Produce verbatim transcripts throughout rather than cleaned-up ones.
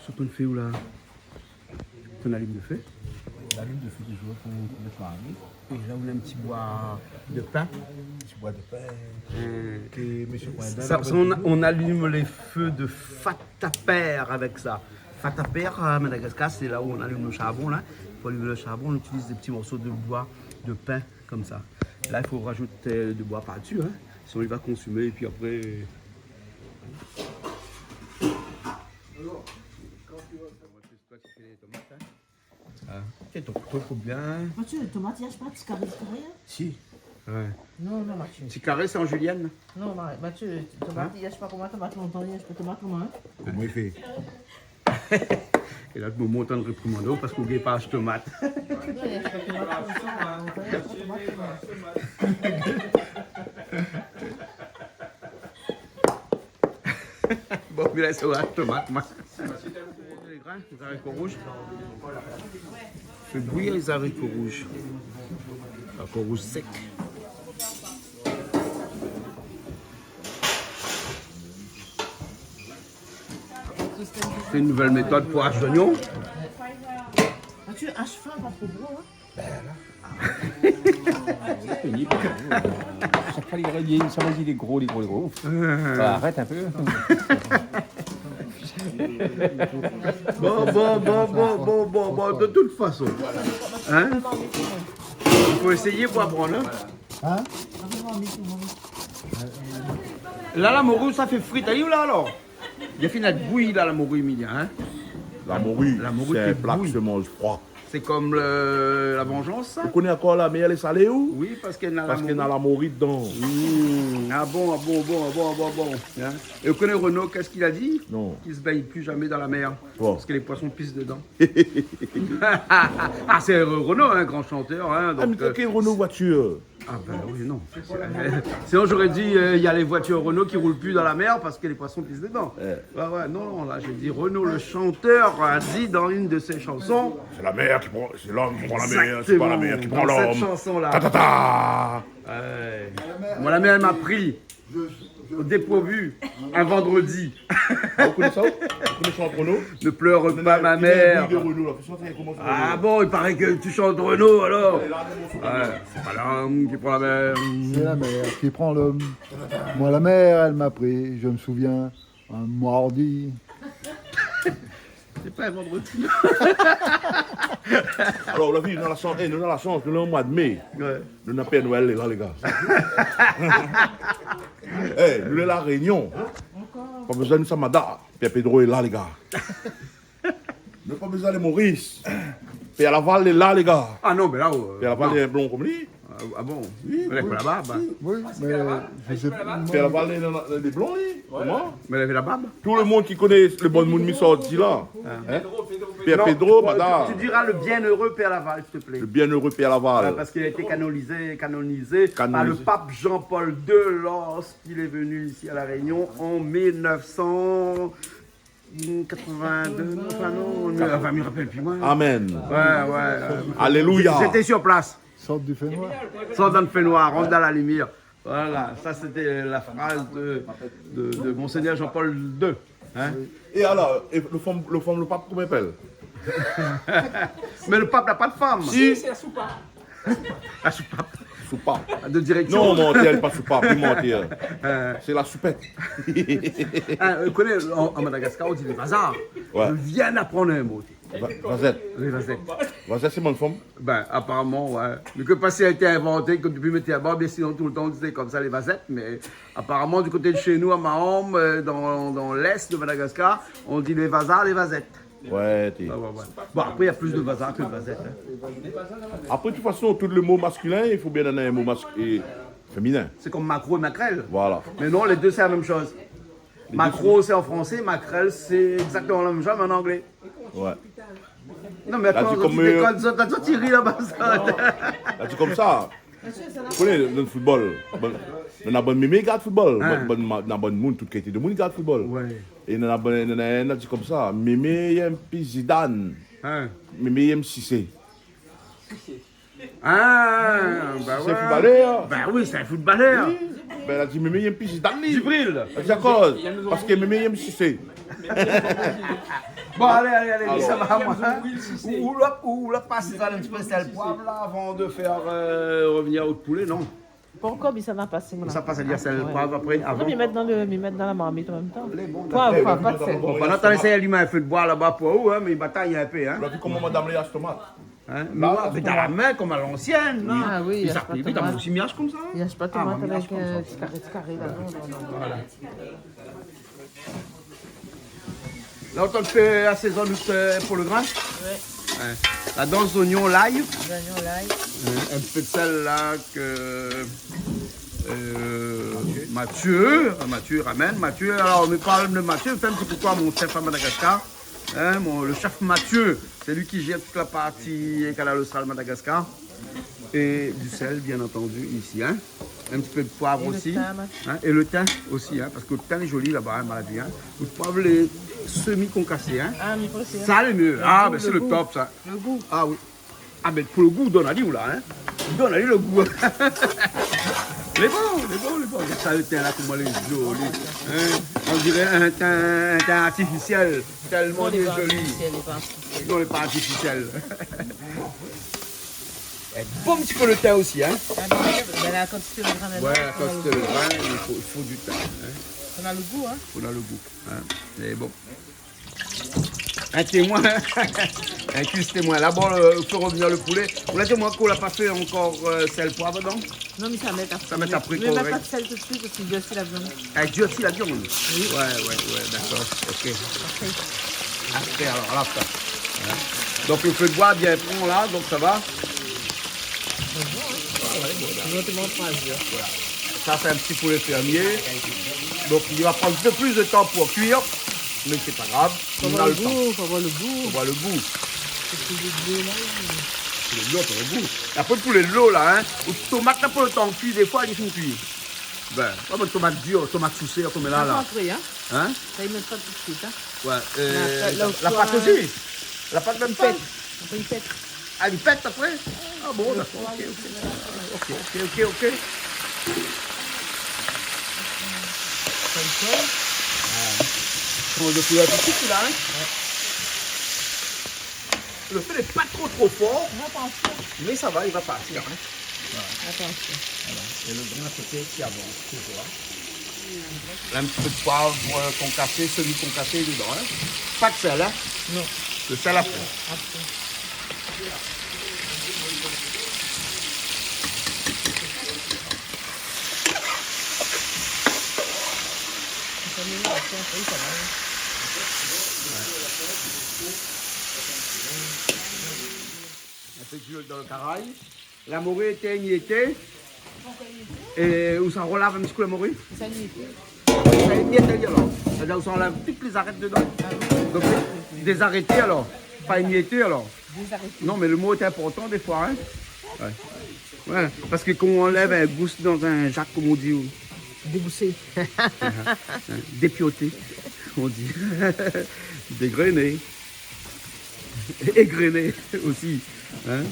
Kosa ou fé la ? Ou alim lo fé ? Ou alim lo fé déza pou, pou lo kari. É la, ou na in ti boi de pin. Ti boi de pin. Euh, ke mésyé Coindin sa, la sa, on, on allume les feux de fataper avec ça. Fataper, à Madagascar, c'est là où on allume le charbon, là. Pour allumer le charbon, on utilise des petits morceaux de bois, de pin, comme ça. Là, il faut rajouter, euh, de bois par-dessus, hein. Sinon, il va consumer, et puis après, euh, Toi, tu fais les tomates, hein ? Ah, tiens, ton, ton, faut bien. Mathieu, tomat, i ash pa ti karé, ti karé, hein ? Si. Ouais. Non, non, Mathieu. Ti karé, c'est en julienne. Non, Ma-, Mathieu, tomat, hein ? I ash pa koman, tomat lontan, i ash pa tomat koman, hein ? Koman i fé ? É la, lo momon, ou antann réprimandé, parske ou gingn pa ash tomat. Non, i ash pa tomat koman, hein ? I ash pa tomat koman. Bon, mi lès aou tomat, moin. Les grains, les haricots rouges. Fé bouyi les haricots rouges. Haricots rouges secs. C'est une nouvelle méthode pour hache d'oignon. Ah, tu haches fin, pas trop gros, hein ? Ben là. Shak foi li rogard, sa va, lé gro, lé gro, lé gro. Euh. Arèt in pé. Bon, bon, bon, de tout fason. Hein ? I fo éséyé pou aprann, hein ? Hein ? La, la mori, sa fé frit, ali, la, alor ? Li la fine bouyi la, la mori, Emilien, hein ? La mori, la mori sé in pla ki se manz froi. C'est comme le, la vengeance, ça ? Ou koné ankor la mèr lé salé, ou ? Oui, parce qu'il y a la mori. Parce qu'il y a la mori dedans. Mmh. Ah bon, ah bon, bon, ah bon, ah bon, ah bon. Hein ? Et vous connaissez Renaud, qu'est-ce qu'il a dit ? Non. Qu'il se baigne plus jamais dans la mer. Bon. Parce que les poissons pissent dedans. Ah, c'est Re-, Renaud, un grand chanteur, hein, ah, donc, mais euh, t'as quel Renaud voiture ? Ah ben oui, non. Sinon, j'aurais dit, euh, il y a les voitures Renault qui roulent plus dans la mer parce que les poissons pissent dedans. Ouais. Ouais, ouais, non, non, là, j'ai dit Renaud, le chanteur, a dit dans une de ses chansons. C'est la mer qui prend, c'est l'homme qui prend la mer, c'est pas la mer qui prend l'homme. Exactement. Dans cette chanson-là. Ta, ta, ta. Ouais. Moi, la mer, elle m'a pris au dépourvu un vendredi. Ah, vous connaissez ça ? Vous connaissez ça, Renaud ? Ne pleure pas, ma mère. Renaud, là, fais chanter, comment ça, Renaud ? Ah bon, il paraît que tu chantes Renaud, alors ? Ouais, là, c'est pas l'homme qui prend la mer. C'est la mer qui prend l'homme. Moi, la mer, elle m'a pris, je me souviens, un mardi. C'est pas un vendredi. Alor, la vi, nou na la shans, é, nou na la shans, nou lé an moi de mai. Ouais. Nou na Père Noël lé la, lé gars. É, nou lé La Réunion. Pa bezoin Samada. Père Pedro lé la, lé gars. Nou pa bezoin alé Maurice. Père Laval lé la, lé gars. Ah non, mé la, euh, Père Laval lé blon konm li. Ah, ah bon ? Oui, oui. Lé pa laba, ba. Oui, mé je sais pas. Père Laval lé, lé blon, li. Koman ? Mé li lavé la bab. Tout le monde qui connaît le bon moun mi sorti la. Hein ? Père Pedro, madame. Non, tu, tu diras le bienheureux Père Laval, s'il te plaît. Le bienheureux Père Laval. Ouais, parce qu'il a été canonisé, canonisé par le pape Jean-Paul deux lorsqu'il est venu ici à La Réunion en mille neuf cent quatre-vingt-deux, non, enfin, non, mi, enfin, mi rapèl pi, moin. Amen. Ouais, ouais, euh, alléluia. J'étais sur place. Sort du fenoir. Sort dan le fenoir, rant dan la limièr. Voilà, ça c'était la phrase de, de, de Monseigneur Jean-Paul deux. Hein ? É alor, é lo fanm, lo fanm, lo pap, koman i apèl ? Mé lo pap la pa de fanm. Si. Si, sé la soupa. La soupape. Soupape. De direction. Non, mantèr, lé pa soupape, li mantèr. Euh. Sé la soupèt. Ah, euh, ou koné, an, an Madagascar, on dit les vasards. Ouais. Je viens d'apprendre un mot. Va-, vazèt. Les vazettes. Vazèt, sé bann fanm. Ben, apparemment, ouais. Mé ke pa si la été invanté, ke dopi mi té laba, bien sinon, tout le temps, on disait comme ça, les vazettes, mais apparemment, du côté de chez nous, à Mahom, euh, dans, dans l'est de Madagascar, on dit les vasards, les vazettes. Ouais, té. Ouais, ouais, ouais. Bon, après, il y a plus de vasards que de vazettes, hein. Après, de toute façon, tout le mot masculin, il faut bien donner un mot mascu-, et féminin. C'est comme maquereau et maquerelle. Voilà. Mais non, les deux, c'est la même chose. Maquereau, c'est en français, maquerelle, c'est exactement la même chose, mais en anglais. Ouais. Non, mé atann, ou dékone, sa, sa, sa, ti ri laba, sa. La di konmsa. Ou koné, dan football, bann, néna bann mémé i gard football. Hein. Bann, bann ma-, néna bann moun, tout kalité de moun i gard football. Ouais. É néna bann, néna, néna di konmsa, mémé i yèm pi Zidane. Hein. Mémé i yèm Cissé. Ah, bah ouais. Sé footballeur. Bah oui, sé in footballeur. Oui. Ben, la di, mémé i yèm pi Zidane, li. Djibril. La di akoz, parske mémé i yèm Cissé. Bon, alé, alé, alé, sa va, moin, in. Ou, ou la, ou la pas sa in ti pé sèl, poiv la, avan de fé, euh, revenir out poulé, non ? Pankor, mé sa va pasé, moin la. Sa pas, sa i di sèl, poiv apré, avan. Non, mé mèt dan le, mé mèt dan la marmit an mèm tan. Lé bon, dakor. Poiv, pa de sèl. Bon, pandan tan, lé sa, i alim in fé d'boi laba pou ou, in, mé i batay in pé, in. Ou la vi koman madam la i ash tomat ? In, mé la, avèk la min, konm a lansièn, in. Ah oui, i ash pa tomat. Mé sa, i ash pa tomat avèk, euh, ti karé, ti karé la, non, non, non. Voilà. La, ou fé asézonn, euh, pou le grin. Ouais. In. Ladan, zoignon, lay. Zoignon, lay. In, in pé d'sèl la ke, euh, Mathieu, Mathieu i ramèn. Mathieu, alor, nou parl de Mathieu, fé in ti koukou mon chèf a Madagascar. In, mon, le chèf Mathieu, sé li ki jèr tout la parti Kanal Austral Madagascar. É du sèl, bien antandi, isi, in. In ti pé d'poiv osi. É le tin, Mathieu. In, é le tin osi, in, parske le tin lé zoli laba, in, ma la di, in. Le poiv lé semi konkasé, in. Ah, mé pou le... Sa lé myé. Ah, bin, sé le top, sa. Le gou. Ah oui. Ah, bin, pou le gou, donn ali, ou la, in. Donn ali le gou. Lé bon, lé bon, lé bon. Gard sa, le tin la, koman lé zoli. In ? On diré in tin, in tin artifisièl. Tèlman lé zoli. Non, lé pa artifisièl, lé pa artifisièl. Non, lé pa artifisièl. É bon, in ti pé le tin osi, in. Ah, bin, bin, la kantité le grin, ouais, la kantité le grin, i fo, i fo du tin, in. Fo na le gou, in. Fo na le gou, in. Mé bon. In témoin. In kuis témoin. La, bon, euh, fé revenir le poulé. Ou la di amoin k'ou la pa fé ankor, euh, sèl, poiv, non ? Non, mé sa mèt apré. Sa mèt apré, korèk. Mé mèt pa d'sèl tout de suit, parske i dursi la viann. Ah, i dursi la viann ? Oui. Ouais, ouais, ouais, dakor. Ok. Apré. Apré, alor, la, sa. In. Donk, le fé d'boi bien pran la, donk sa va. Bon, bon, in. Ouais, ouais, bon, la. Exactement, trois heures. Voilà. Sa, sé in ti poulé fèrmié. Donk, i va pran in pé plis de tan pou kuir, mé sé pa grav. Fo avoir le gou, fo avoir le gou. Fo avoir le gou. Sé pou le gou, la. Pou le gou, pou le gou. É apré, pou le lo, la, in, out tomat la, pou le tan kui, défoi, li fine kui. Bin, ouais, mé tomat dir, tomat sousé, konm la, la. Sa i mèt pa tout de suit, in. Ouais, euh, la, la, la pat osi. La pat mèm pa. I pèt. Apré, i pèt. Ah, li pèt apré ? Ah bon, dakor, ok, ok. Ok, ok, ok, ok. Sa i kol. Ah. Shanj de koulèr tout de suit, la, in ? Ouais. Le fé lé pa tro, tro for. Non, pa tro for. Mé sa va, i va partir, in. Voilà. Atansion. Voilà. É le grin a koté ki avans touzour. La, in ti pé d'poiv, euh, konkasé, semi konkasé dedan, in. Pa d'sèl, in. Non. Le sèl apré. Apré. In pé d'luil dan le karay. La mori té émiété. É ou sa relav in ti kou la mori ? Sa émiété. Sa émiété, alor. Sétadir ou sa anlèv tout lé zarèt dedan. Ah oui. Donk, dé zarété, alor. Pa émiété, alor. Dé zarété. Non, mé le mo lé inportan défoi, in. Ouais. Ouais, parske kan ou anlèv in gous dan in jak, konm i di, ou... Dégousé. In, dépioté, konm i di. Dégréné. Égréné osi, in.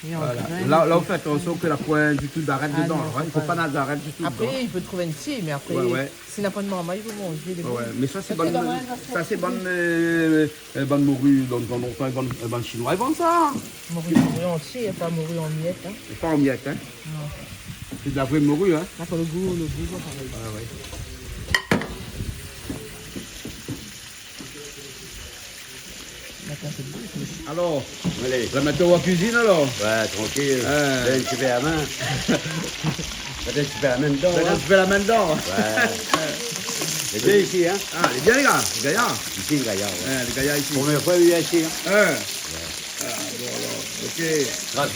Voilà. La, la, ou fé atansion ke la poin ditou d'arèt dedan, in. Ah non, fo pa. I fo pa na d'arèt ditou dedan. Apré, i pé trouv in ti, mé apré, ouais, ouais, si na pa de marmay, i fo manzé, lé bon. Ouais, ouais. Mé sa, sé bann, sa, sé bann, euh, euh, bann mori, dan, dan lontan, bann, bann Shinoi i vann sa. Mori, mori antié, pa mori an mièt, in. É pa an mièt, in. Non. Sé de la vré mori, in. La, pou le gou, le gou, sa, parèy. Ouais, ouais. Alor, alé, la, mintnan, ou kuizine, alor ? Ouais, trankil. In. Fé in ti pé la min. Fé in ti pé la min dedan, in. Fé in ti pé la min dedan. Ouais. Lé bien isi, in ? Ah, lé bien, lé gayar. Isi, lé gayar, ouais. In, lé gayar isi. Promié foi, li lé isi, in. In. Ouais. Ah, bon, alor, ok. Gras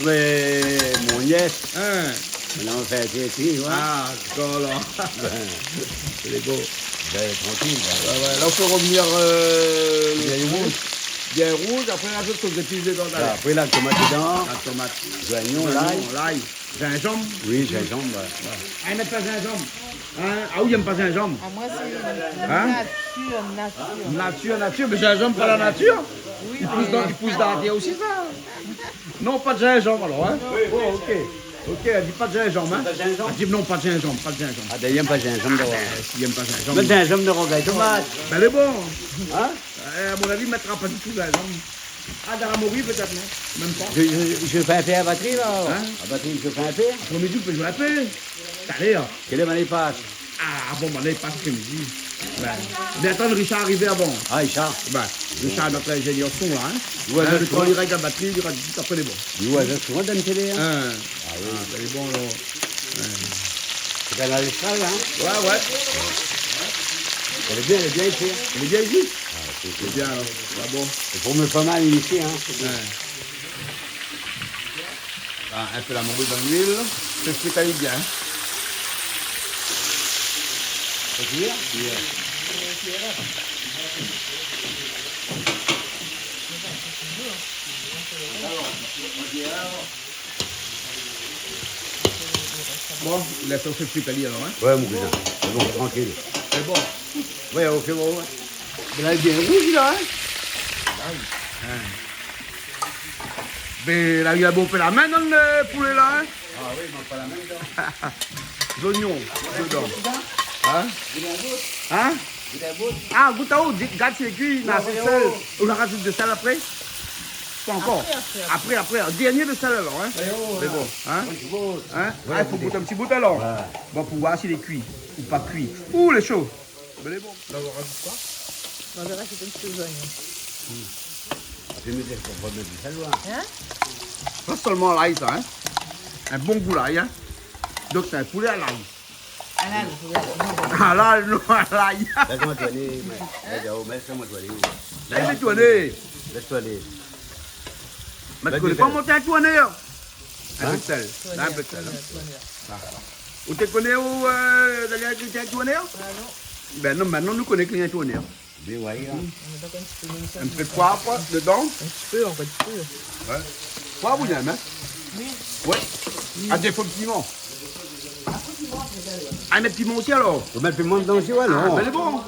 mon nièce. In. Mintnan, nou fé in ti, ti, ouais. Ah, dakor, alor. Lé bon. Bin, trankil, bin. Ouais, ouais. La, ou fé revenir, euh, bien rouz. Bien rouz. Apré, la, ou fé zépis dedan, alé. Apré, la, tomat dedan. La tomat. Zoignon, lay. Zoignon, lay. Zinzanm. Oui, zinzanm, ouais. Ouais. Ah, i mèt pa zinzanm. In ? Ah, ou i èm pa zinzanm ? Ah, moin, sé natir, natir. In ? Natir, natir. Mé zinzanm, pa la natir. Oui, mé i pous dan, i pous dan la tèr osi, sa. Non, pa de zinzanm, alor, in ? Bon, ok. Ok, èl i di pa de zinzanm, in ? Pa de zinzanm. Èl i di non, pa de zinzanm, pa de zinzanm. Ah, bin, i èm pa zinzanm, d'abor. Ah, bin, si i èm pa zinzanm. Mé zinzanm, non, rougay tomat. Bin, lé bon. In ? Euh, à mon avis, il mettra pas du tout là, non. Ah, dans la morue, peut-être, non ? Même pas. Je, je, je fais un peu la batterie, là. Hein ? La batterie, je fais un peu. Après-midi, on peut jouer un peu. Allez, hein. Quelle heure on y passe ? Ah, bon, ben, on y passe après-midi. Ben, mais attends, Richard arrive avant. Ah, Richard. Ben, Richard, notre ingénieur son, là, hein. Ouais, hein, le temps, il règle la batterie, il règle tout après les bons. Il joue à un instrument dans la télé, hein. Hein. Ah oui. Ah, ben, les bons, là. Ouais. C'est Canal Austral, hein. Ouais, ouais. Elle est bien, elle est bien ici, hein. Elle est bien ici. Ah, c'est, c'est bien, alors. Ah bon. Et pour me faire mal ici, hein, c'est bien. Ouais. Ah, un peu la morue dans l'huile. C'est ce que t'as dit bien. C'est bien ? Bien. Bon, la sauce est cuite, alors, hein ? Ouais, mon cousin. C'est bon, tranquille. C'est bon. Ouais, ok, bon, ouais. Mais là, il vient rouge, là, hein ? Hein. Mé la, li la bonpé la min dan le poulé la, hein ? Ah oui, mank pa la min dedan. Zoignon dedan. Hein ? Hein ? Ah, gout aou, di, gard si lé kui, na asé sèl. Ou la razout de sèl apré ? Pa ankor. Apré, apré, apré. Apré, apré. Dernié de sèl alor, hein ? Mé bon, hein ? Hein ? Ah, i fo gout in ti bout alor. Bon, pou voir si lé kui ou pa kui. Ou lé sho. Mé lé bon. La, ou razout koi ? Ou va razout in ti pé zoignon. Apré, mi di, fo pa mèt du sèl, hein ? Hein ? Pa solman lay sa, hein ? In bon gou lay, hein ? Donk sé in poulé a lay. A lay, non, a lay. Lès amoin tourné, mé, mé, mé, lès amoin tourné. Lès tourné. Lès tourné. Mé ou koné pa koman tourné, hein ? In pé de sèl. Hein ? In pé de sèl, hein ? Tourné, tourné. Ou té koné ou, euh, Daniel, ki té tourné ? Ah non. Ben non, mintnan nou koné ki lé tourné. Bin oui, hein. In pé de poiv dedan. In ti pé, ankor in ti pé. Ouais. Poiv ou bien, hein ? Oui. Ouais. A défo de piman. Ah, mèt piman osi alor ? Fo mèt piman dedan osi, ouais, non. Ah, ben lé bon.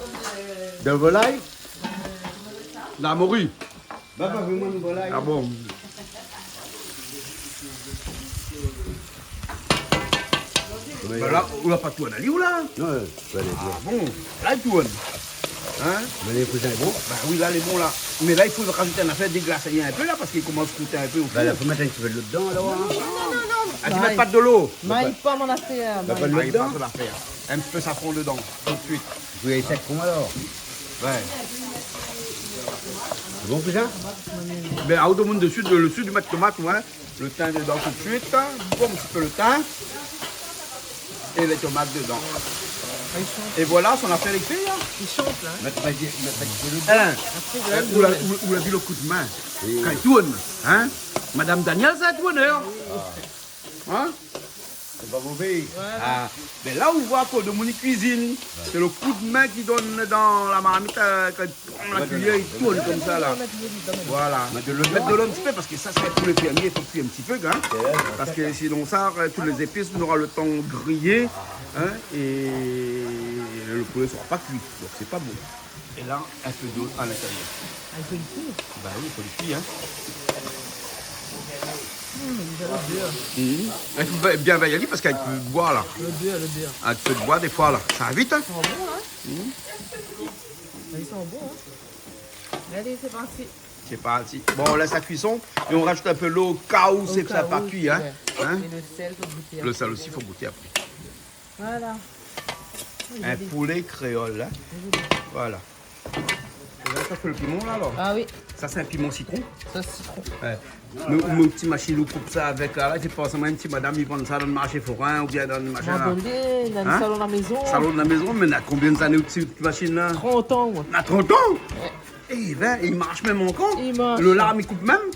De volay. La mori. Ba, pa vréman de volay. Ah bon. Ba la, ou la pa tourn ali, ou la ? Non, euh, tourn ali. Ah bon, la i tourn. Hein ? Mé lé kouzin, bon. Ba oui, la lé bon la. Mé la i fo razout in afèr, déglasé in pé la, parske li komans kouté in pé o fon. Ba la, fo mèt in ti pé dolo dedan alor, hein. Non, non, non, non. Ah, ou mèt pa dolo. May pa mon afèr, may pa dolo dedan. May pa son afèr. In pé safran dedan, tout de suit. Ou fé sèk konm alor. Ouais. Sé bon, kouzin ? Bin, a ou domoun de suit, le, le suit, ou mèt tomat, ouais. Le tin dedan tout de suit, hein. Bon, in ti pé le tin. É lé tomat dedan. Ah, i shant. É voilà, son afèr lé fé, hein. I shant la, hein. Mèt pa, mèt pa in ti pé le tin. Hein. Apré, ou la, ou, ou la vi le kou de min. Oui. Kan i tourn, hein. Madam Daniel, sé in tournèr. Hein ? Sé pa mové. Voilà. Ah, mé la ou voi ke domoun i kuizine, sé le kou de min ki donn dan la marmit, euh, kan i pran la kuiyèr, i tourn konmsa la. Voilà. Mèt dolo dedan. Mèt dolo in ti pé, parske sa sé pou lé fèrmié, i fo kui in ti pé, hein. Sé vré. Parske sinon sa, euh, tout lé zépis nora le tan griyé, hein, é le poulé sera pa kui. Donk sé pa bon. É la, in pé dolo a l'intérieur. Ah, i fo li kui. Ba oui, i fo li kui, hein. Hmm, déza lodèr. Mhm. I fo bien vèy ali parske avèk le boi la. Lodèr, lodèr. Avèk le boi, défoi la, sa va vit, hein. I san bon, hein. Mhm. I san bon, hein. Alé, sé parti. Sé parti. Bon, on laisse la cuisson et on rajoute un peu l'eau au cas où c'est que ça n'a pas cuit, hein. Au cas où, ouais. Hein ? Et le sel, faut goûter après. Le sel aussi, faut goûter après. Voilà. In poulé kréol, hein. Voilà. É la, sa sé le piman la, alor ? Ah oui. Sa sé in piman sitron. Sa sé sitron. Ouais. Mé, mé ti mashine ou koup sa avèk la, la, sé forséman in ti madam i vann sa dan le marshé forin oubien dan le mashin la. Mandolé, dan le salon la mézon. Salon la mézon, mé na konbien d'ané ou ti mashine la ? Trant an, moin. Na trant an ? Ouais. É bin, i marsh mèm ankor ? I marsh. Le lam i koup mèm ?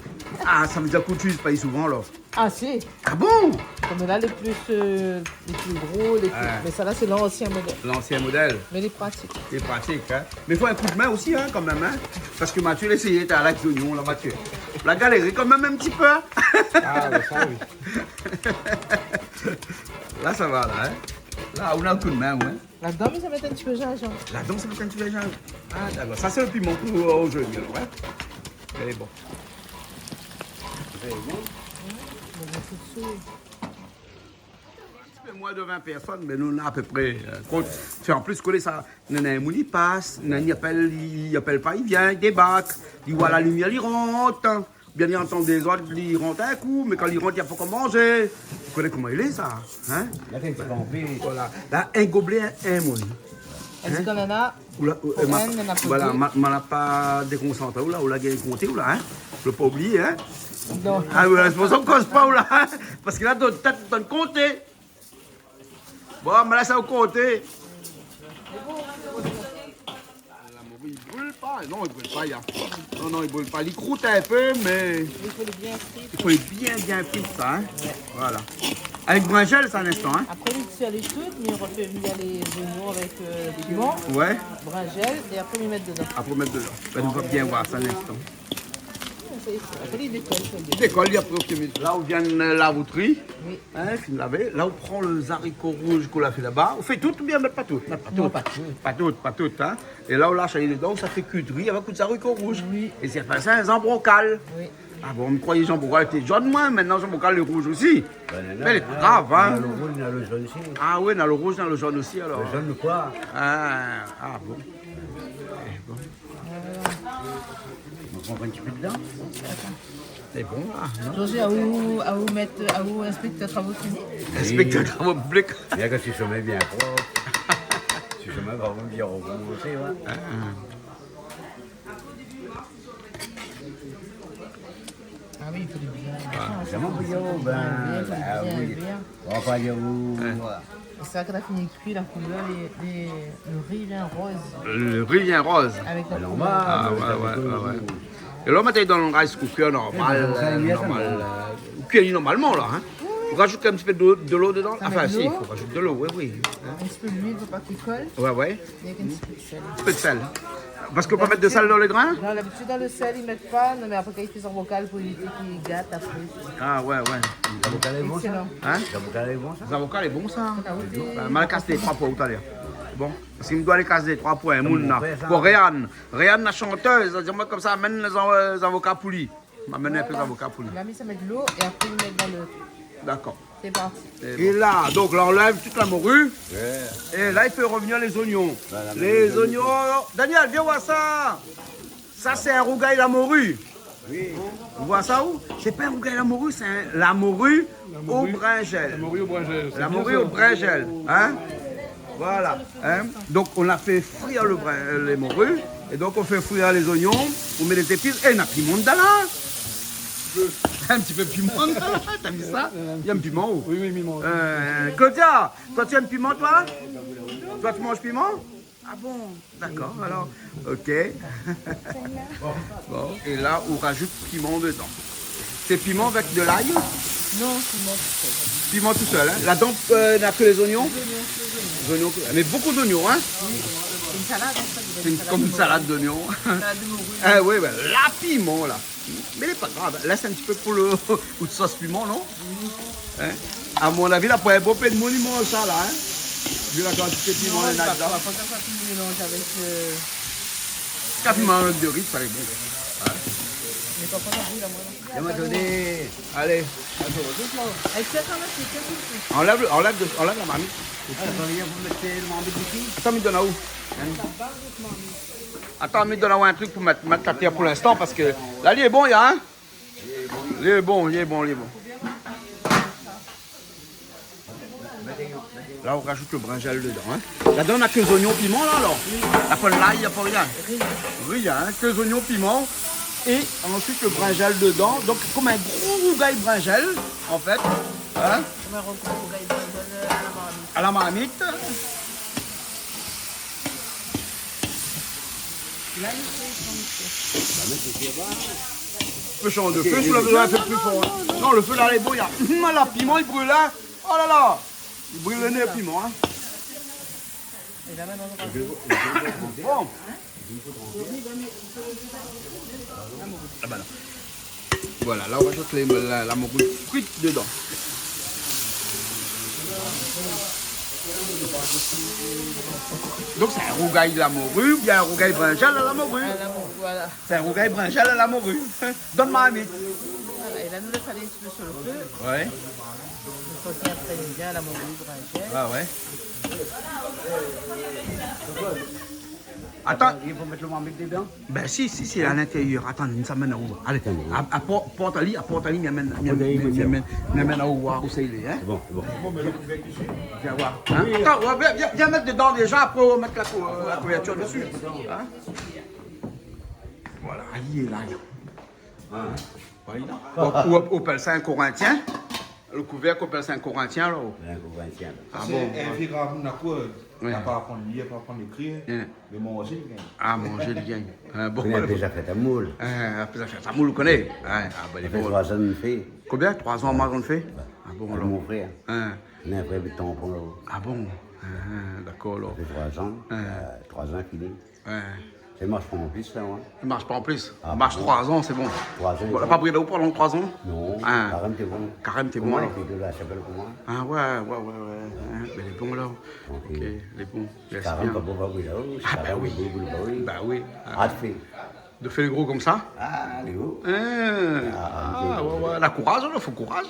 Ah, sa vé dir ke ou itiliz pa souvan alor ? Ah si. Ah bon ? Konm la, lé pli, euh, lé pli gro, lé pli, mé sa la sé l'ansien modèl. L'ansien modèl. Mé lé pratik. Lé pratik, hein. Mé i fo in kou de min osi, hein, kan mèm, hein. Parske Mathieu la éséyé, té avèk zoignon la, Mathieu. La galéré kan mèm in ti pé, hein. Ah, mé sa, oui. La sa va la, hein. La ou na in kou de min, ouais. Ladan mi sa mèt in ti pé zinzanm. Ladan sa mèt in ti pé zinzanm. Ah, dakor. Sa sé le piman pou, euh, zordi, ouais. Lé bon. Lé bon. Bon, bon, tout de suite. Mwin de vin pèrsone, mé nou néna apépré, euh, kont, sé an plis kolé sa, néna in moun i pas, néna i apèl, i apèl pa, i vien, i débark, i voi la limièr, i rant, oubien i antann dé zot, i rant in kou, mé kan i rant, i na pankor manzé. Ou koné koman i lé sa, in ? La, kan i fé kanpé. Voilà. La, in goblé, in, in moun. Èl di kan néna, Ou la, ou, pou euh, ma, in, néna pou voilà, dé. Ma, ma la pa dékonsantré ou la, ou la gingn konté ou la, in ? Ou la pa oublié, in ? Non. Ah ouais, sé pou sa ou koz pa ou la, in ? Parske la, dan out tèt, ou antann konté. Bon, ma la sa ou konté. La mori, i bril pa. Non, i bril pa, ya. Non, non, i bril pa. Li krout in pé, mé I fo lé bien fri. I fo lé bien, bien fri, sa, in. Ouais. Voilà. Avèk brinzèl, sa, in instan, in. Apré, li tir lé shout, li rofé vnir lé zoignon avèk, euh, piman. Ouais. Brinzèl, é apré, li mèt dedan. Apré, mèt dedan. Bin, nou va bien voir sa, in instan. Sa i fé. Apré, li dékol, sa, li dékol. Li dékol, li, apré, ok, mé la, ou vien, euh, lav out ri. Oui. In, fine lavé. La, ou pran lé zariko rouz k'ou la fé laba. Ou fé tout oubien mèt pa tout ? Mèt pa tout. Non, pa tout. Pa tout, pa tout, in. É la, ou lash alé dedan, sa fé kui out ri avèk out zariko rouz. Oui. É sé pa sa, in zanbrokal. Oui. Ah bon, mi kroiyé zanbrokal té zone, mwin. Mintnan, zanbrokal lé rouz osi. Bin, non, mé lé pa grav, in. Néna lo rouz, néna lo zone osi. Ah oui, néna lo rouz, néna lo zone osi, alor. Lo zone, lo poir. Ah, ah bon. Eh bon. Nou pran in ti pé dedan. Sé bon, la, non ? José, aou, aou mèt, aou inspèktèr travo fini ? Inspèktèr travo piblik. Bien ke si somèy bien prop. Si somèy va bien rokomansé, ouais. Ah. Ah oui, i fo lé bien. Ah, évidaman, pou yo, bin, ah oui. Bien, bien. Bon, pa yo, ouais. Voilà. É sa, kan la fini kui, la koulèr, lé, lé, lo ri i vien roz. Lo ri i vien roz. Avèk la koulèr. Ah, ouais, ouais, ouais, ouais. É la, ou mèt dann rice cooker normal, euh, normal, euh, ou kui normalman, la, in. Oui, oui. Ou rajout in ti pé dolo, dolo dedan. Anfin, si, i fo rajout dolo, oui, oui. In ti pé luil pou pa k'i kol. Ouais, ouais. Avèk in ti pé d'sèl. In ti pé d'sèl. Parske ou pé pa mèt de sèl dann lo grin ? Non, dabitid, dann lo sèl, i mèt pa. Non, mé apré, kan i fé zanbrokal, pou évité k'i gat apré. Ah, ouais, ouais. Zanbrokal lé bon, sa ? Excellent. In ? Zanbrokal lé bon, sa ? Zanbrokal lé bon, sa. Ah, oui. Bin, ma la kas dé troi pou ou talèr. Bon, parske mi doi alé kas dé troi pou in moun, la. Pou Réane. Réane, la shantèz, la di amwin konmsa, amenn lé zan-, euh, zanbrokal pou li. Ma amenn in pé zanbrokal pou li. Voilà. Ma mèt sa, mèt dolo, é apré, i mèt dann lo... Dakor. Sé parti. É la, donk, la, ou anlèv tout la mori. Ouais. É la, i fé revnir lé zoignon. Voilà, lé zoignon. Daniel, vien voir sa. Sa, sé in rougay la mori. Oui. Ou voi sa, ou ? Sé pa in rougay la mori, sé in, la mori o brinzèl. La mori o brinzèl. La mori o brinzèl, in ? Voilà, in ? Donk, ou la fé frir lo brin-, lé mori. É donk, ou fé frir lé zoignon, ou mèt lé zépis, é néna piman dedan la. In ti pé piman dedan la, ou la vi sa ? Néna in piman, ou ? Oui, oui, piman. Euh, Claudia, toi, tu aimes piment, toi ? Toi, tu manges piment ? Ah bon ? Dakor, alor, ok. Bon, é la, ou rajout piman dedan. Sé piman avèk de lay ? Non, piman tousèl. Piman tousèl, in. Ladan, euh, na ke lé zoignon ? Zoignon, ke zoignon. Zoignon, mé bonpé zoignon, in ? Oui. Sé in salad, an fèt. Sé in, konm in salad zoignon. Salad de mori. Ah oui, bin, la piman, la. Mé lé pa grav, lès in ti pé pou lo, out sos piman, non ? Oui. In ? A mon avi, la, pou in bon pé d'moun i manz sa, la, in ? Vu la kantité piman néna dedan. Non, pa, pa, pa, pa mélanzé avèk, euh, sa piman avèk de ri, sa lé bon. In ? Mé pa, pa, pa, oui, la, mwin, la. Bien, ma done. Alé. Avèk sa, sa va, sé kèl... Anlèv, anlèv de, anlèv la marmit. Ah, sa va bien, ou mèt la marmit isi ? Atann, mi done aou. In ? Atann, mi done aou in trik pou mèt, mèt atèr pou linstan, parske la, li lé bon, ya, in ? Li lé bon, li lé bon, li lé bon. La, ou rajout lo brinzèl dedan, in. Ladan, na ke zoignon, piman, la, alor. La, pa lay, na pa rien. Rien, in. Ke zoignon, piman. É ansuit, lo brinzèl dedan. Donk, konm in gro rougay brinzèl, an fèt. In ? Konm in gro rougay brinzèl, euh, a la marmit. A la marmit. La, i fé shanj de fé. Ou pé shanj de fé, si ou la bézoin in pé pli for. Non, non, non, non. Non, lo fé la, lé bon, ya. Hum, la, piman, i bril, in. Oh la la. I bril lo né, piman, in. É la, mintnan, nou rajout... Bon. Ah, voilà. Voilà, la, ou rajout lé, la, la mori frit dedan. Donk, sé in rougay la mori oubien in rougay brinzèl a la mori ? A la mori, voilà. Sé in rougay brinzèl a la mori. Dann marmit. Voilà, é la, nou lès alé in ti pé su lo fé. Ouais. Sort apré, bien, la, mon gou, brin. Ah ouais. Atann. I fo mèt lo marmit dedan ? Ben si, si, sé a lintérièr. Atann, sa mèt an-o. Alé, atann, oui. A, aport ali, aport ali, mi amèn, mi amèn, mi amèn an-o, oir ousa i lé, in. Bon, bon. Vien oir, in. Atann, ouais, vien, vien, vien mèt dedan déza, apré ou mèt la kou-, la kouvèrtir dési, in. Voilà, i lé la, li. In. Ou, ou, ou apèl sa in korintien ? Lo kouvèrk, ou apèl sa in korintien, la ? In korintien. Ah bon ? Sé in vié gramoun la kour. Ouais. Na pa aprann lir, pa aprann ékrir, mé manzé li gingn. Ah, manzé li gingn. Ah bon. Koné in pé zafèr tamoul. Ah, in pé zafèr tamoul, ou koné. Ouais, ah ben, lé bon. Sa fé troi zan nou fé. Konbien ? Troi zan, marsh zan fé ? Ah bon, alor. Mon frèr. In. Li na in frèr de Tampon la-o. Ah bon ? Ah, dakor, alor. Sa fé troi zan. In. Euh, troi zan fini. Ouais. Sa i marsh pa an plis, sa, in. I marsh pa an plis. Ah, marsh bon. Troi zan, sé bon. Troi zan, bon, la pa bril aou pandan troi zan ? Non, karèm té bon. Karèm té bon, alor. Koman, épi de la shapèl, koman ? Ah ouais, ouais, ouais, ouais. In, ben, lé bon, alor. Trankil. Ok, lé bon. Karèm, pa bon, pa bril aou. Ah, ben oui. Bril, bril, bril. Ben oui. Ah, fé. De fé lé gro konmsa ? Ah, lé gro. In. Ah, ouais, ouais. La kouraz, alor, fo kouraz.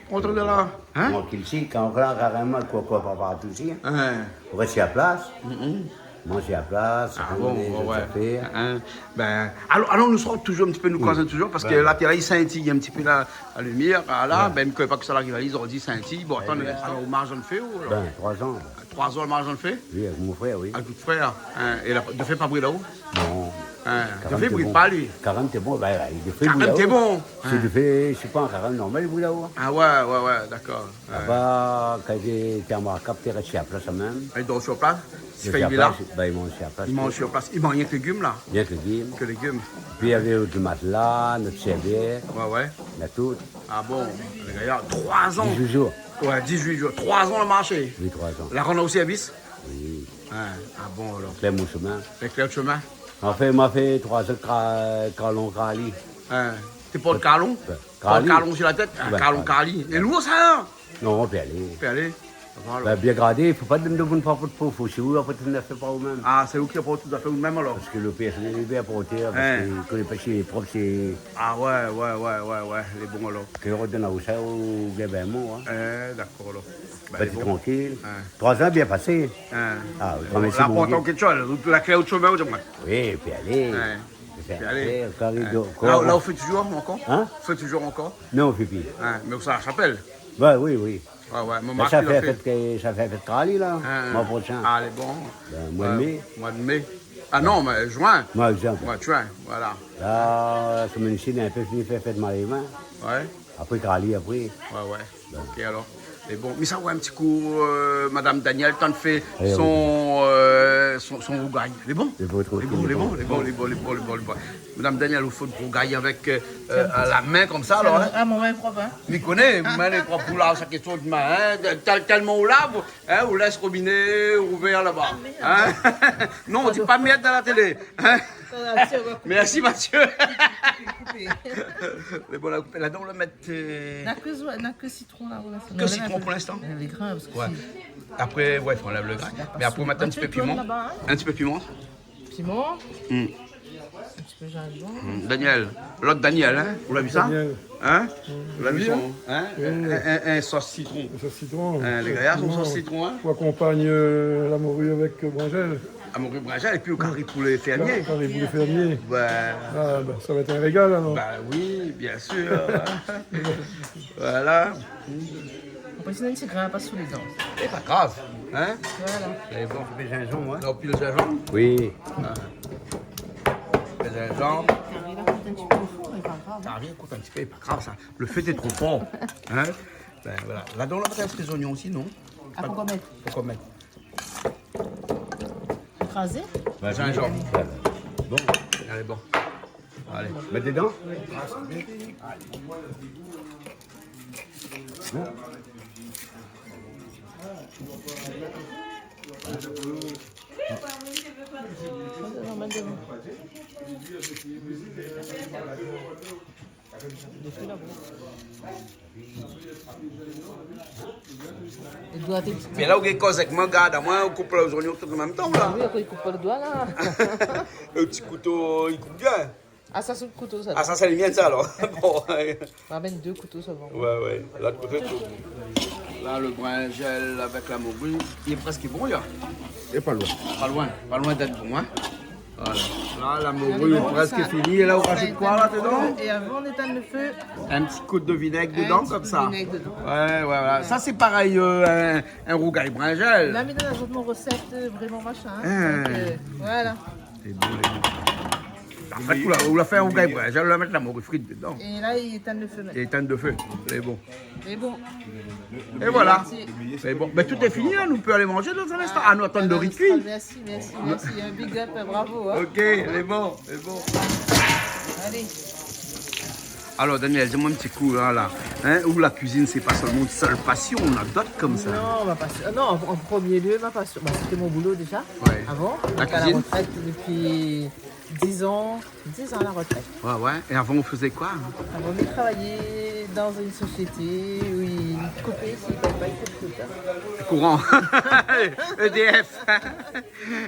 Kontrèr de la, in ? Trankil, si, kan ou la karèm, koi, koi, pa partou, si, in. In. Ou rès a plas. Mm. Manz a plas, ah bon, ouais, ouais. In. Ben, alon, alon, nou sort touzour in ti pé, nou koz touzour, parske la, té la, i sintiy in ti pé la, la limièr, la, ben, mi koné pa kosa la riv ali, zordi i sintiy. Bon, atann, alor, marsh zan fé ou, alor ? Ben, troi zan. Troi zan marsh zan fé ? Oui, avèk mon frèr, oui. Avèk out frèr, in. É la, de fé pa bril aou ? Non. In, de fé i bril pa, li. Karèm té bon, ben, de fé i bril aou. Karèm té bon. Sé de fé, sé pa in karèm normal, i bril aou. Ah ouais, ouais, ouais, dakor. Ouais. Apa, kan té, té an markap, té rès a plas, sa mèm. I dor sir plas ? Dor sir plas, ben, i manz sir plas. I manz sir plas. I manz rienk légim, la ? Rienk légim. Ke légim. Pi, navé nout matla, nout sèrvièt. Ouais, ouais. Na tout. Ah bon, lé gayar, troi zan. Dizuit zour. Ouais, dizuit zour. Troi zan la marshé. Oui, troi zan. La rann aou sèrvis ? Oui. In, ah bon, alor. Klèr mon shomin. Klèr out shomin. Anfin, ma fé troi zan ka-, kalon Kali. In. Té port kalon ? Ouais. Port kalon si la tèt ? In, kalon Kali. Lé lour, sa, in ? Non, pé alé. Pé alé. Voilà. Ben, bien gardé, fo pa donn demoun pa fot po, fo si ou, apré, ou la fé pa ou mèm. Ah, sé ou ki aport tout zafèr ou mèm, alor ? Parske lo pèr, sé bien aport, in, parske kan lé pa, sé prop, sé... Ah ouais, ouais, ouais, ouais, ouais, lé bon, alor. Ke ou donn aou sa, ou gingn ben mor, in. Eh, dakor, alor. Ben, lé bon. Trankil. In. Troi zan bien pasé. In. Ah, oui, bon, la, sé bon, port ankèt shoz, la klé out shomin, ou di amoin. Oui, pé alé. In. Pé alé. Pé alé, kari do-, la, la, ou fé touzour ankor ? In ? Ou fé touzour ankor ? Non, ou fé pi. In, mé ou sa la shapèl ? Ben oui, oui. Ouais, ouais, mon mari la fé. Sa fé fèt, sa fé fèt Kali, la, mois proshin. Ah, lé bon. Ben, mois de mai. Mois de mai. Ah non, mé juin. Mois de juin. Mois de juin, voilà. La, sa mèm isi, na in pé fini fé fèt Marie-Main. Ouais. Apré Kali, apré. Ouais, ouais. Bon. Ok, alor. Lé bon. Mi sa oir in ti kou, euh, Madame Daniel, tan fé son, euh, son, son rougay. Lé bon ? Lé bon, lé bon, lé bon, lé bon. Madame Daniel, ou fé out rougay avèk, euh, euh, la min konmsa, alor, in ? Ah, mon min lé prop, in ? Mi koné, min lé prop, ou lav sa késtion out min, in ? Tèl-, tèlman ou lav, in, ou lès robiné ouvèr laba. Ah, mèrd. In ? Non, ou di pa mèrd dan la télé. In ? Sa va, Mathieu, ou va koupé. Mèrsi, Mathieu. Koupé. Mé bon, la, la, donk, ou la mèt, euh, na ke zo-, na ke sitron, la, ou la... Ke sitron pou linstan. Lé grin, parske... Ouais. Apré, ouais, fo anlèv lo grin. Mé apré, ou mèt in ti pé piman. Mathieu, tourn laba, in. In ti pé piman. Piman. Hmm. In ti pé zinzanm. Hmm. Daniel, lot Daniel, in ? Ou la vi sa ? Daniel. In ? Hmm. Ou la vi son, in ? Oui, in, in, in sos sitron. In sos sitron. In, lé gayar, son sos sitron, in ? Pou akonpagn, euh, la mori avèk, euh, brinzèl. La mori, brinzèl, épi lo kari poulé fermié. Kari poulé fermié. Ouais. Ah, ben, sa va èt in régal, alor. Ben oui, bien sir. Voilà. Apré, sinon, in ti grin i pas sou lé dan. Lé pa grav, in ? Voilà. Lé bon. Ou pé zinzanm, in ? Non, pi lo zinzanm. Oui. Ah. Pé zinzanm. Kari la i kout in ti pé fo, mé pa grav. Kari i kout in ti pé, pa grav, sa. Lo fé lé tro for, in ? Ben, voilà. La, donk, ou la mèt in ti pé zoignon osi, non ? Ah, poukoi mèt ? Poukoi mèt ? Krazé ? Ouais, zinzanm. Bon. Alé, bon. Alé, mèt dedan. Mé la, ou gingn koz avèk moin, gard amoin, ou koup lé zoignon tout an mèm tan, la. Oui, apré, i koup pa lo doi, la. Lo ti kouto, i koup bien. Ah, sa, sé lo kouto, sa. Ah, sa, sé lo mien, sa, alor. Bon. Ramèn dé kouto, sa va. Ouais, ouais. Lot koté, tout. La, le brinzèl avèk la mori, li lé prèsk bon, la. É pa loin. Pa loin, pa loin d'èt bon, in. Voilà. La, la mori lé prèsk fini. É la, ou rajout koi la dedan ? É avan, nou étinn le fé. In ti kou de vinèg dedan, konmsa. In ti kou de vinèg dedan. Ouais, ouais, voilà. Sa sé parèy, euh, in, in rougay brinzèl. La, mé dan la zot mon rosèt, euh, vréman machin, in. In. Donk, euh, voilà. Lé bon, lé bon. An fèt, ou la, ou la fé in rougay brinzèl, ou la mèt la mori frit dedan. É la, li étinn le fé mintnan. É étinn le fé. Lé bon. Lé bon. É voilà. Mèrsi. Lé bon. Bin, tout lé fini, in, nou pé alé manzé dan in instan. Ah, nou atann le ri kui. Mèrsi, mèrsi, mèrsi. In big up, bravo, in. Ok, lé bon, lé bon. Alé. Alor, Daniel, di amoin in ti kou, la, la. In, ou la kuizine, sé pa sèlman out sèl pasion, ou na d'ot konmsa. Non, ma pasion, non, an, an promié lié, ma pasion, bin, sété mon boulo déza, avan. Ouais. La kuizine ? Donk, a la retrèt dopi diz an, diz an a la retrèt. Ouais, ouais. É avan, ou fézé koi, in ? Avan, mi travay dan in sosiété ousa i koup, si i pèy pa, i koup tout, in. Kouran. E D F.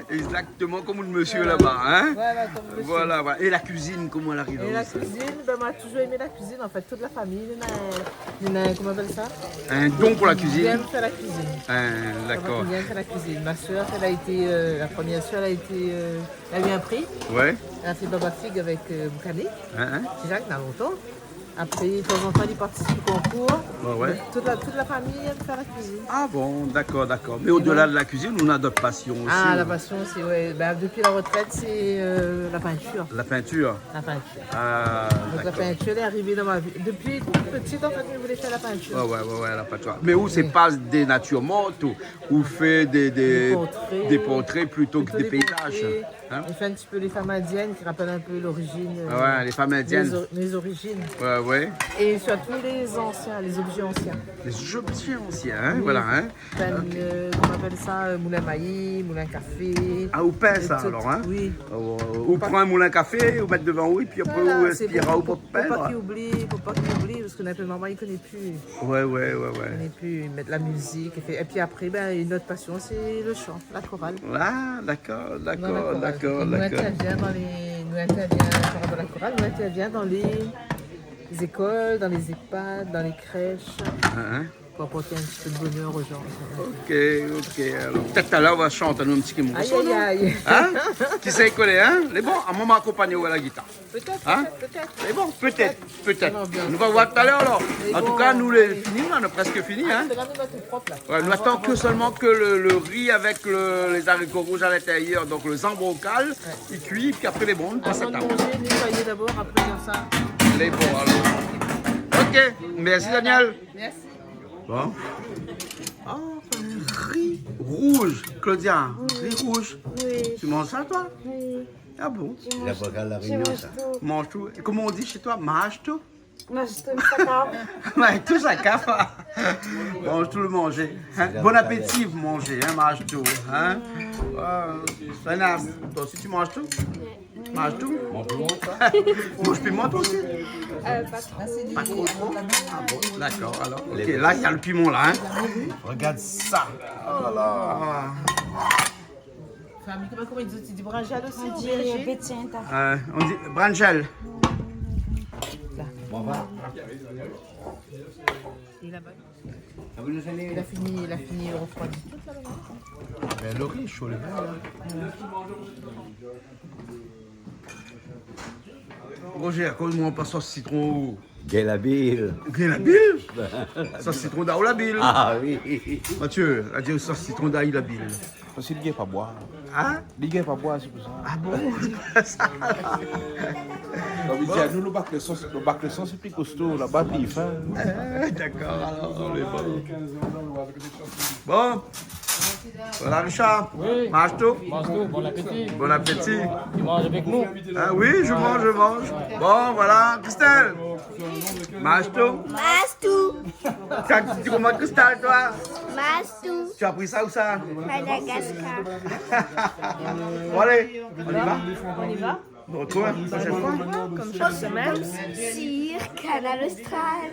Exactement, konm le mésyé laba, in ? Voilà, konm le mésyé. Voilà, voilà. É la kuizine, koman èl la ariv ? É la kuizine, bin, ma touzour èm la kuizine, an fèt, tout la fami, nou na, nou na, koman i apèl sa ? In don pou la kuizine. Nou èm fé la kuizine. In, dakor. Nou èm fé la kuizine. Ma sèr, èl la été, euh, la promié sèr, èl la été, euh, èl la u in pri. Ouais. Èl la fé Baba Fig avèk, euh, Boukané. In, in. Déza, na lontan. Apré, tazantan, li partisip o konkour. Ouais, ouais. Donk, tout la, tout la fami i èm fé la kuizine. Ah bon, dakor, dakor. Mé odela de la kuizine, ou na d'ot pasion osi, in ? Ah, la pasion, sé, ouais, bin, dopi la retrèt, sé, euh, la pintir. La pintir. La pintir. Ah, dakor. Donk, la pintir, èl lé arivé dan ma vi. Dopi tout pti, an fèt, mi voulé fé la pintir. Ouais, ouais, ouais, ouais, la pintir. Mé ou, sé pa dénatirman, ou, ou fé dé, dé, dé portré plito ke dé péizaz. Plito dé portré. In ? Mi fé in ti pé lé fam indièn, ki rapèl in pé lorizine, euh, ah ouais, lé fam indièn. Mé zo-, mé zorizine. Ouais, ouais. É sirtou lé zansien, lé zobzé ansien. Lé zobzé ansien, in, voilà, in. Pinn, euh, koman i apèl sa, euh, moulin mayi, moulin kafé. Ah, ou pinn sa, tout, alor, in ? Oui. Ou pran in moulin kafé, ou mèt dovan ou, épi apré, ou inspir aou pou pinn, koi. Voilà, sé pou, pou pa ki oubli, pou pa ki oubli, parske na pèl momon i koné pi. Ouais, ouais, ouais, ouais. I koné pi, mèt la mizik, é fé, épi apré, bin, in ot pasion, sé le shan. La koral. Ah, dakor, dakor, dakor. Voilà, koral. É nou intèrvien dan lé, nou intèrvien, par rapor a la koral, nou intèrvien dan lé zékol, dan lé zépad, dan lé krèsh, in, in, pou aport in ti pé de bonèr o jan. Ok, ok. Alor, pétèt talèr, ou va shant anou in ti morso, non ? Ay, ay, ay. In ? Kisa i koné, in ? Lé bon, amoin, ma akonpagn aou a la gitar. Pétèt, pétèt, pétèt. Mé bon, pétèt, pétèt. Nou va voir talèr, alor. Mé bon, alé. An tou ka, nou lé fini, la, nou lé prèsk fini, in. Ah, la, nou lé tout prop, la. Ouais, nou atann ke sèlman ke le, le ri avèk le, lé zariko rouz a lintérièr, donk le zanbrokal, i kui, épi apré, lé bon, nou pas a tab. Avan de manzé, nétoy dabor, apré, konmsa. Lé bon, alor. Ok, mèrsi, Daniel. Mèrsi. Bon. Ah, ri rouz, Claudia, ri rouz. Oui. Tu manges ça, toi ? Oui. Ah bon ? Sé La Brényon, sa. Manz tout. Manz tout. É koman i di shé toi ? Manz tout ? Manz tout, sa kaf. Ouais, tout sa kaf. Manz tout le manzé. In ? Bon apéti pou manzé, in, manz tout, in ? Ouais. Toi osi, tu manges tout ? Manz tout ? Manz piman, toi osi ? Euh, pa tro. Pa tro, tro ? Ah bon, dakor, alor. Ok, la, na le piman, la, in ? Regard sa. Oh la la. Fami, koman, koman i di, i di brinzèl osi, ou di, bérésine ? Euh, on dit brinjèl. La. Bon, va. Li la fini, li la fini refroidi tout, la, mintnan. Bin, le ri lé sho, lé bon, la. Roger, koz amoin pa sos sitron ou ? Gin la bil. Gin la bil ? Sos sitron, daou la bil. Ah oui. Mathieu la di sos sitron, daou la bil. Parske li gingn pa boir. In ? Li gingn pa boir, sé pou sa. Ah bon ? Sa. Konm i di anou, le bak le sos, le bak le sos, sé pli kosto, laba, pli fin. Ah, dakor, alor, lé bon. Bon. Voilà, Richard. Oui. Manz tout. Manz tout, bon appétit. Bon appétit. Tu manges avec nous ? Ah oui, je mange, je mange. Bon, voilà, Christelle. Manz tout. Manz tout. T'as dit comment, Christelle, toi ? Manz tout. Tu as appris ça où ça ? Madagascar. Bon, allez, on y va ? On y va ? On se retrouve la prochaine fois. Comme chaque semaine. Sur Kanal Austral.